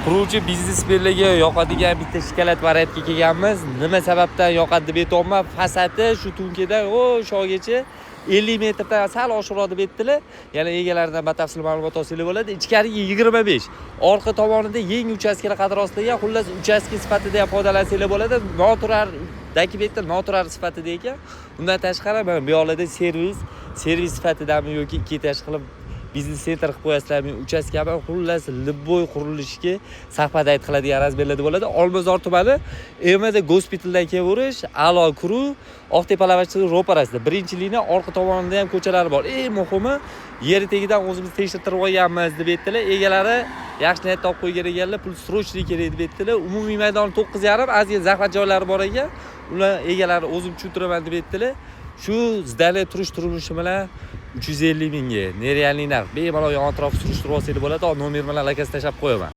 Quruvchi biznesmenlarga yoqadigan bitta шоколад variantga kelganmiz. Nima sababdan yoqadi deb aytyapman. Fasadi shu tunkadan o shogacha 50 metrdan sal oshiqroq deb aytdilar. Yana egalaridan batafsil ma'lumot olsanglar bo'ladi. Ichkarigi 25. Orqa tomonida yangi uchastkalar qad rostlagan. Xullas, uchastka sifatida ham foydalansanglar bo'ladi. Noturar документ da noturar sifatida ekan. Undan tashqari, mana bu yoqlarda servis sifatidami yoki ikki этаж qilib biznes центр qilib qo'yasizlarmi, uchastkami, xullas, любой qurilishga совпадать qiladigan размер larda bo'ladi. Olmazor tumani, МВД gospitaldan kelaverish, Alo Kuru, Oqtepa lavashchisi ro'parasida. Birinchi liniya, orqa tomonida ham ko'chalari bor. Eng muhimi, yeri tagidan o'zimiz tekshirtirib olganmiz deb aytdilar. Egalari yaxshi niyatda olib qo'ygan ekanlar, pul срочный kerak deb aytdilar. Umumiy maydoni 9,5, ozgina захват joylari bor ekan. Ular egalari o'zim tushuntiraman deb aytdilar. Shu здание turish turmushi bilan 350 mingga, нереальный narx. Bemalol yon atrof surishtirib olsanglar bo'ladi. Nomer bilan aloqasi tashlab qo'yaman.